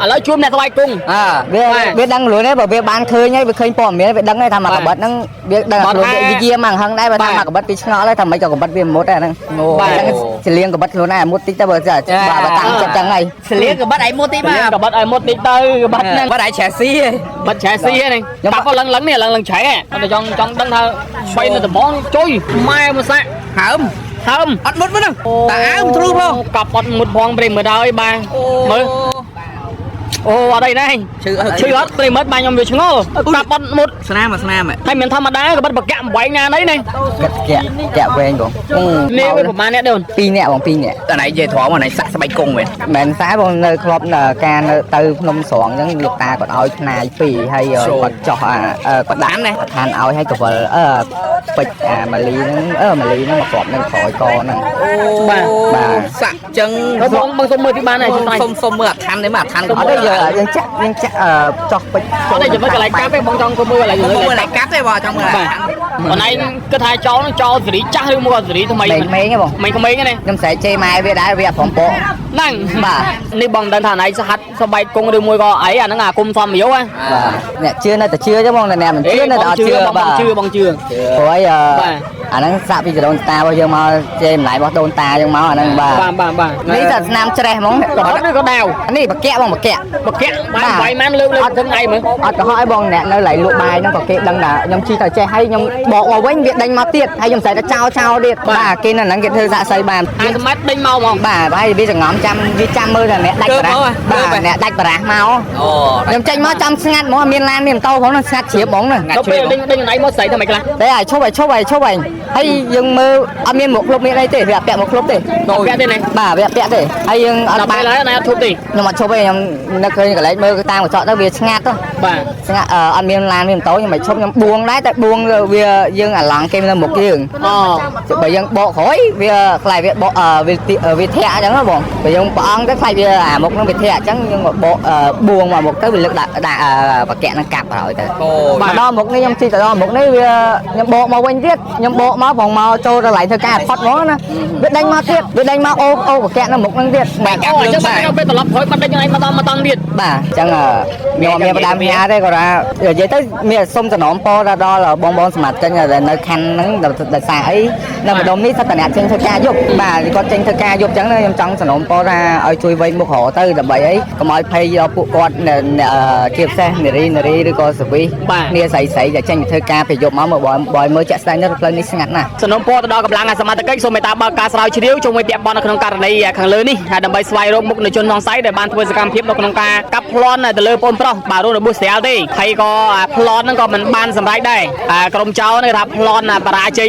ឥឡូវជួបអ្នកស្បែកគង់ អើ វា បាទ វាដឹងខ្លួនទេបើវាបានឃើញហើយវាឃើញព័ត៌មានវាដឹងហើយថាមកកបិតហ្នឹងវាដឹងខ្លួន បើថា វាយាមកហឹងដែរបើថា បាទ មកកបិតវាឆ្ងល់ហើយថាមិនក៏កបិតវាមុតដែរហ្នឹង អូ បាទ អញ្ចឹងចលៀងកបិតខ្លួនឯងឲ្យមុតតិចទៅបើចា ចា បើបើតាំងចិត្តចឹងហើយ ស្លៀកកបិតឯងមុតទីមក កបិតឲ្យមុតតិចទៅកបិតហ្នឹង បិតឯងឆែស៊ីហ៎ បិទឆែស៊ីហ្នឹងកាប់ក៏លឹងលឹងនេះលឹងលឹងឆែអត់ចង់ចង់ដឹងថាបីនៅដំបងជួយម៉ែមកសាក់ ហើម ហើម អត់មុតហ្នឹងតាអើមទ្រូផង កាប់អត់មុតផងប្រិមត្តហើយបាទមើលអូអត់អីណែ ឈឺអត់ ឈឺអត់ប្រិមត្តបាទខ្ញុំវាឆ្ងល់កាប់អត់មុត ស្នាមស្នាម ហើយមិនធម្មតាកបិតបកាក់បំបែងណាណីនេះ កាត់កាក់កាក់វែងបង នេះវាប្រហែលអ្នកទេអូន ពីរនាក់បងពីរនាក់ តែណៃនិយាយត្រង់ណៃសាក់ស្បែកគង់មែន មិនតែបងនៅក្លប់នៅការនៅទៅភ្នំស្រងអញ្ចឹងលោកតាគាត់ឲ្យខ្នាយពីរហើយគាត់ចោះអាគាត់ដាក់ឋានឲ្យហើយកវលអឺពេជ្រអាម៉ាលីហ្នឹងអឺម៉ាលីហ្នឹងមកគ្រាប់នឹងក្រោយកហ្នឹង អូ បាទ បាទ សាក់ចឹង ហើយបងបងសុំមើលទីបានហើយជួយ សុំសុំមើលអាឋាននេះមកអាឋាន អត់ទេយើងយើងចាក់យើងចាក់អឺចោះពេជ្រ អត់ទេចាំមើលកន្លែងកាប់ទេបងចង់មើលកន្លែង មើលឯកាប់ទេបងចង់មើល បាទអូនឯងគិតថាចោលនឹងចោលសេរីចាស់ឬមកសេរីថ្មី មេងមេងហ៎បង មិនក្មេងទេ ខ្ញុំស្រែកជេរម៉ែវាដែរវាអត់ព្រមបក ហ្នឹង បាទ នេះបងមិនដឹងថាណៃសហត្ថសបែកគង់ឬមួយក៏អីអាហ្នឹងអាគុំសំយោហ៎ បាទអ្នកជឿនៅតែជឿចឹងបងតែអ្នកមិនជឿនៅតែអត់ជឿ បង បាទ ជឿបងជឿ ព្រោះអីអឺ បាទ អាហ្នឹងសាក់ពីដូនតារបស់យើងមកជេរម្លាយរបស់ដូនតាយើងមកអាហ្នឹងបាទ បាទបាទបាទ នេះតែស្នាមច្រេះហ្មង ក៏អត់ឬក៏ដាវ នេះបកាក់បងបកាក់ បកាក់បានវាយម៉ានលើកលើកធំដៃមើល អត់កុហកអីបងអ្នកនៅឡៃលក់បាយហ្នឹងក៏គេដឹងថាខ្ញុំជីទៅចេះហើយខ្ញុំបកមកវិញវាដេញមកទៀតហើយខ្ញុំស្រែកថាចោលចោលទៀតបាទគេនៅហ្នឹងគេធ្វើសាក់សីបាន អាសមត្ថដេញមកហ្មង បាទហើយវាចងំចាំវាចាំមើលតែអ្នកដាច់បារះបាទអ្នកដាច់បារះមក អូ ខ្ញុំចេញមកចាំស្ងាត់ហ្មងអត់មានឡានមានម៉ូតូផងហ្នឹងស្ងាត់ជ្រាបហ្មងហ្នឹង ដល់ពេលដេញដេញណៃមកស្រីធ្វើម៉េចខ្លះ តែឲ្យឈប់ឲ្យឈប់ឲ្យឈប់ឲ្យហើយយើងមើលអត់មានមុខក្លុបមានអីទេវាអត់ពាក់មុខក្លុបទេ អត់ពាក់ទេណា បាទវាអត់ពាក់ទេហើយយើងអត់ ដល់ បាន ពេលហើយណៃអត់ធប់ទេ ខ្ញុំអត់ឈប់ទេខ្ញុំនឹកឃើញកន្លែងមើលតាមកញ្ចក់ទៅវាស្ងាត់ទៅ បាទ ស្ងាត់អត់មានឡានមានម៉ូតូខ្ញុំមិនឈប់ខ្ញុំបួងដែរតែបួងវាយើងអាឡង់គេនៅមុខយើង អូ បើយើងបកក្រោយវាខ្លាចវាបកវាវាធាក់អញ្ចឹងណាបងបើយើងប្រអងទៅខ្លាចវាអាមុខហ្នឹងវាធាក់អញ្ចឹងយើងមកបកបួងមកមុខទៅវាលើកដាក់ដាក់បកាក់ហ្នឹងកាប់ក្រោយទៅ អូ មកដល់មុខនេះខ្ញុំជិះទៅដល់មុខនេះវាខ្ញុំបកមកវិញទៀតខ្ញុំបកមកផងមកចូលទៅកន្លែងធ្វើការផុតហ្មងណាវាដេញមកទៀតវាដេញមកអូអូបកាក់នៅមុខហ្នឹងទៀតបាទ អូអញ្ចឹងបានពេលត្រឡប់ក្រោយបាត់ដេញណៃមកដល់មកតង់ទៀត បាទអញ្ចឹងខ្ញុំមានផ្ដាំផ្ញើទេគាត់ថានិយាយទៅមានសុំសំណពរដល់បងបងសមត្ថកិច្ចដែលនៅខណ្ឌហ្នឹងដោយសារអីនៅម្ដុំនេះសិតតែអ្នកចេញធ្វើការយប់បាទគាត់ចេញធ្វើការយប់អញ្ចឹងខ្ញុំចង់សំណពរថាឲ្យជួយវែងមុខរកទៅដើម្បីអីកុំឲ្យភ័យដល់ពួកគាត់ជាពិសេសនារីនារីឬក៏សវិសគ្នាស្រីស្រីដែលចេញទៅធ្វើការពេលយប់មកមើលបើមើលជាក់ស្ដែងទៅផ្លូវនេះស្ងាត់ណាស់ សំណពរទៅដល់កម្លាំងសមត្ថកិច្ចសូមមេត្តាបើកការស្រាវជ្រាវជុំវិញពាក់ព័ន្ធនៅក្នុងករណីខាងលើនេះហើយដើម្បីស្វែងរកមុខនៃជនសង្ស័យដែលបានធ្វើសកម្មភាពនៅក្នុងការកាប់ប្លន់ទៅលើបងប្រុសបាទរស់របួសស្រាលទេហើយក៏ប្លន់ហ្នឹងក៏មិនបានសម្រេចដែរក្រុមចោរហ្នឹងគេថាប្លន់បរាជ័យ។